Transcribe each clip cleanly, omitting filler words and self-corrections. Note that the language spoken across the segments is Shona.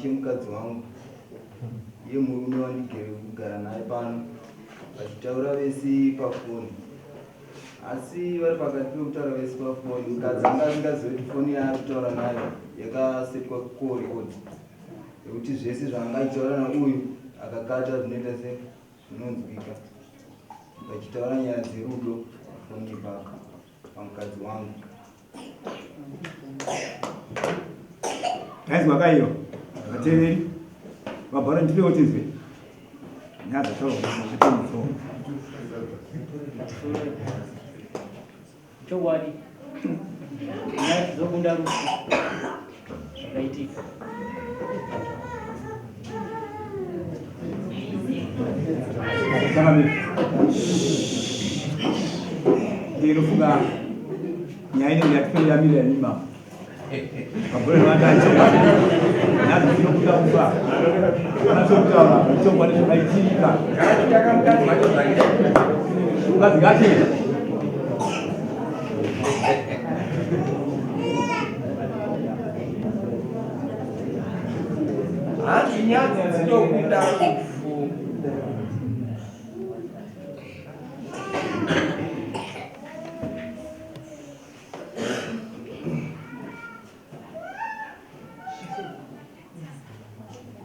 chemukadzi wangu iye murume wandigere kugara naye pano vachitaura vese pafoni asi vari pakati pekutaura vese pafoni mukadzi anga asingazive kuti foni yaari kutaura nayo yakasetwa call record yekuti zvese zvaanga achitaura nauyu akakata zvinoita se zvinonzwika vachitaura nyaya dzerudo pafoni ipapo pamukadzi wangu. Tainzwa kaiyo vateereri vabhara ndipewo tinzwe nyaya dzataurwa atinzwa Chokwadi nyaya dzokunda rufu zvakaitika. Ndinofunga nyaya inenge yatipere yamira yanyima mabhora nevatachena nhazi dzinobuda kufa anatokutaura chokwadi zvakaitika mukadzi ngachena. Hanzi nyadzi dzinokunda rufu.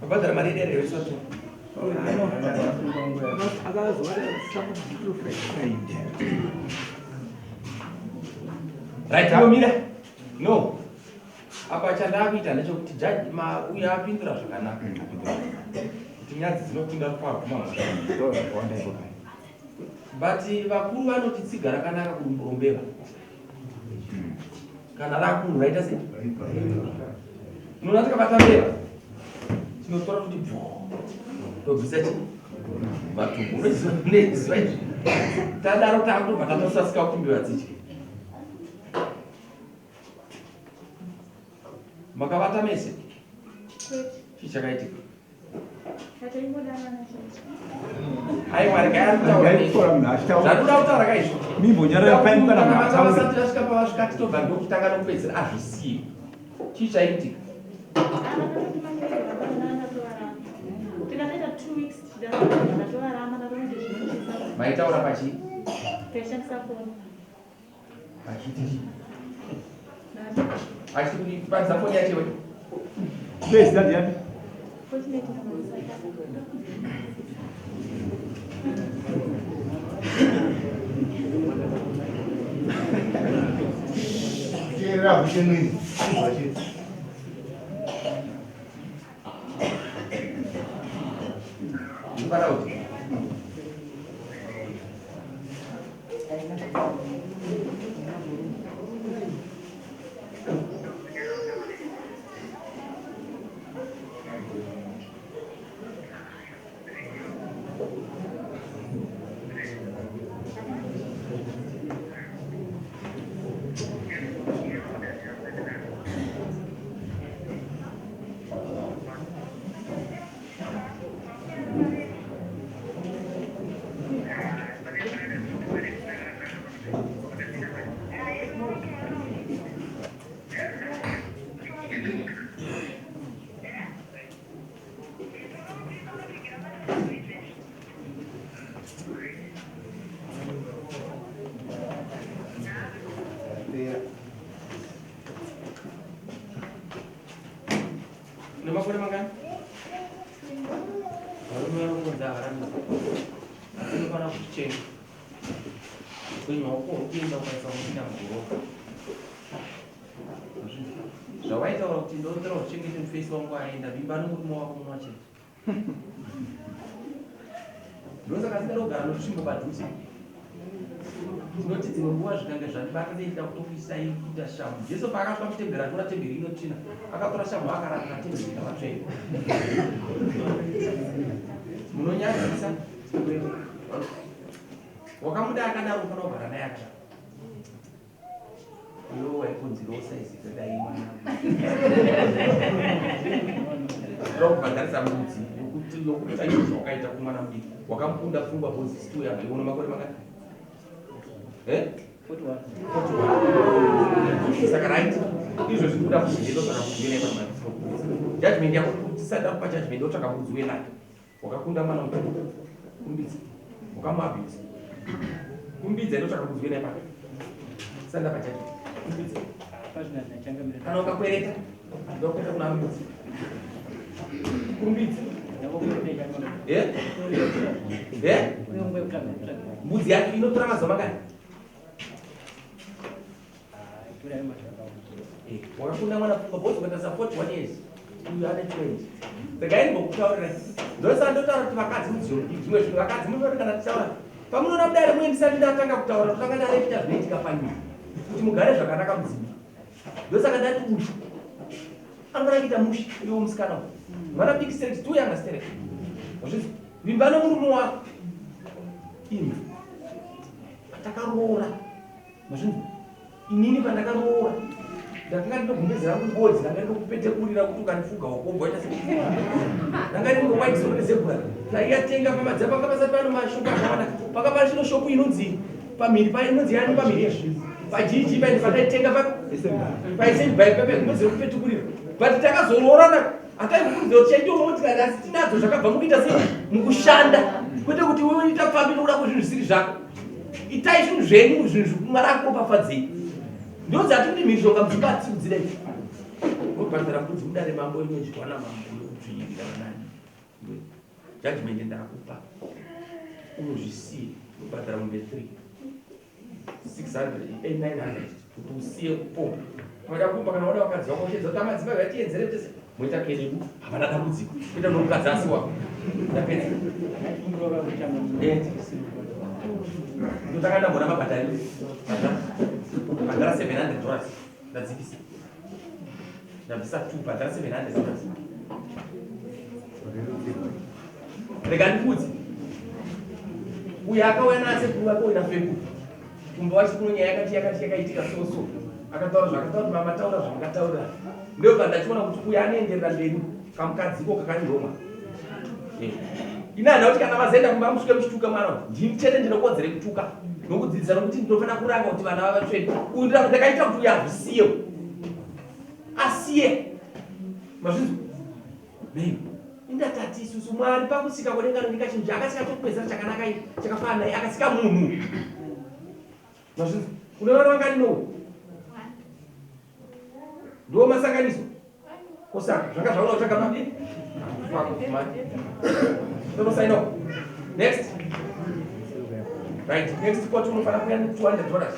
Vabhadhara mari yedare here Right, mira. No. Apa chandakuita ndechekuti judge ma uyo apindura zvakanaka. Kuti nyadzi dzinopinda kwaguma mhosva. But vakuru vanoti tsiga rakanaka kurumburombeva. Kana rakuru raita sei? Unoona tikabata mbeva tinotora kuti bvu tobvisa chi matumbu unoziva izvi tadaro takutobva tatosasika kuti mbeva dzidye. Makavata mese? Chii chakaitika? Aiwa regai ari kutaura zvakuda kutaura ka izvo. Mimbonyarara paini kana munhu ataura. Vasati vasvika pavasvika titobva ndokutanga nokupedzisira azvisiye. Chii chaiitika? Maitaura pachii? Achiti chii? Achiti kuti batidza foni yacho iwe. Base dad yapi? Teerera kuchenwini. Vachiti. Ndikubata kuti. Une makore mangani? Varume vanongonzi havaramidzi. Asi unofanira kuzvichenga. Upenyu hwako huri kuenda ukaisa unopinda mugoroka. Zvawaitaura kuti ndonzera uchengete mufesi wangu aenda, vimba nomurume wako mumwe chete. Ndosaka singada kugara notsvimbo padhuze. Tinoti dzimwe nguva zvikange zvandibata ndeida kutokuisai kuita shamhu. Jesu paakasvika kutemberi achiona temberi ino tsvina, akatora shamhu akarapira temberi ikava tsvene. Munonyadzisa. Wakamuda akadaro unofanira kugara naye akadaro. Iwe waikunzirawo saizi dzadai mwana. Ndoda kubhadharisa mbudzi yokuti yokuita izvo zvawakaita kumwana mudiki. Wakamukunda pfungwa bhozi still yanga iwe une makore mangani? Eh? 41. 41. Saka right. Izvo zviri kuda kuti ndizvo saka kuti uye nemwana. Judgment yako kuti Ndisati ndakupa judgment ndotsvaga mbudzi uye nayo. Wakakunda mwana mukuru. Kumbidza. Wakamuabuse. Kumbidza ndotsvaga mbudzi uye nayo pano. Ndisati ndapa judgment. Kumbidza. Kana ukakwereta ndokwereta kuna mbudzi. Kumbidza. Eh? Eh? Mbudzi yacho inotora mazuva mangani? Eh, wakakunda mwana pfungwa both ukaita support one years uyu ane 20 regai ndimbokutaurira ndosaka ndotaura kuti vakadzi mudziyo zvimwe zvinhu vakadzi munoti kana tichitaura pamunoona mudare muye ndisati ndatanga kutaura kutanga ndarepita zvinoitika panyika kuti mugare zvakanaka mudzimba ndosaka ndati uyu anofanira kuita mushe iwo musikana uyu mwana mudiki stereki too young stereki wazvinzwa vimba nomurume wako imba takaroora Mazvinzwa? Inini pandakaroora ndakanga ndinogumbezi rangu bodzi ranga ndinokupetekurira kuti ukanifuga wakobva waita se ranga rino white soro rezebra taiyatenga pamadza panga pasati pano mashopu akawanda panga pane chino shopu inonzi pamhiri pa inonzi yani pamhiri pajiji paini pataitenga pa paisendby pepe gumbezi rekupetukurira but takazoroorana Hataikukurudzira kuti chaita motikari asi tinadzo zvakabva mukuita sei mukushanda kwete kuti wewe ita pfambi nokuda kwezvinhu zvisiri zvako. Itai zvinhu zvenyu zvinhu zvekumwari akuropafadzei. Ndodzati kuti mhirizhonga mudzimba hatisi kudzida idzi. Unobhadhara mbudzi mudare mambo inodyiwa namambo yokudzvinyirira vanani. Judgment ndakupa. Unozvisiya unobhadhara mombe 3. 600 900 kuti usiye kupomba unoda kumba kana wada vakadzi vako uchedza kuti amadzimai vatienzere tese moita kerebu hapana dambudziko kuita nomukadzi asi wako ndapedza ndotanga ndambona mabhadhari bhadhara 700 dollars ndadzikisa ndabvisa 2 bhadhara 700 dollars rega ndikudze uyo akauya naasekuru vake uyu nafeku kumba wacho kuno nyaya yakati yakati yakaitika so so akataura zvakataura kuti mama taura zvamakataura ndobva ndachiona kuti uyo anoenderera mberi kamukadziko kakandiroma eh. ini handina kuti kana mazoenda kumba musvike muchituka mwana uyu ndini chete ndinokodzere kutuka nokudzidzisa nokuti ndinofanira kuranga kuti vana vavatsvene uyu ndakaita kuti uyo azvisiye asiye mazvinzwa Babe, indatati isusu Mwari pakusika kwedenga nenyika chinhu chaakasika chokupedzisira chakanaka chakafanana naye akasika munhu. Mazvinzwa? Une vana vangani no? Ndiwo masanganiso. Kosaka zvanga zvaona kutsvaga madi. Fuck man. Tonosaina uko. Next. Right, next court unofanira kuya ne 200 dollars.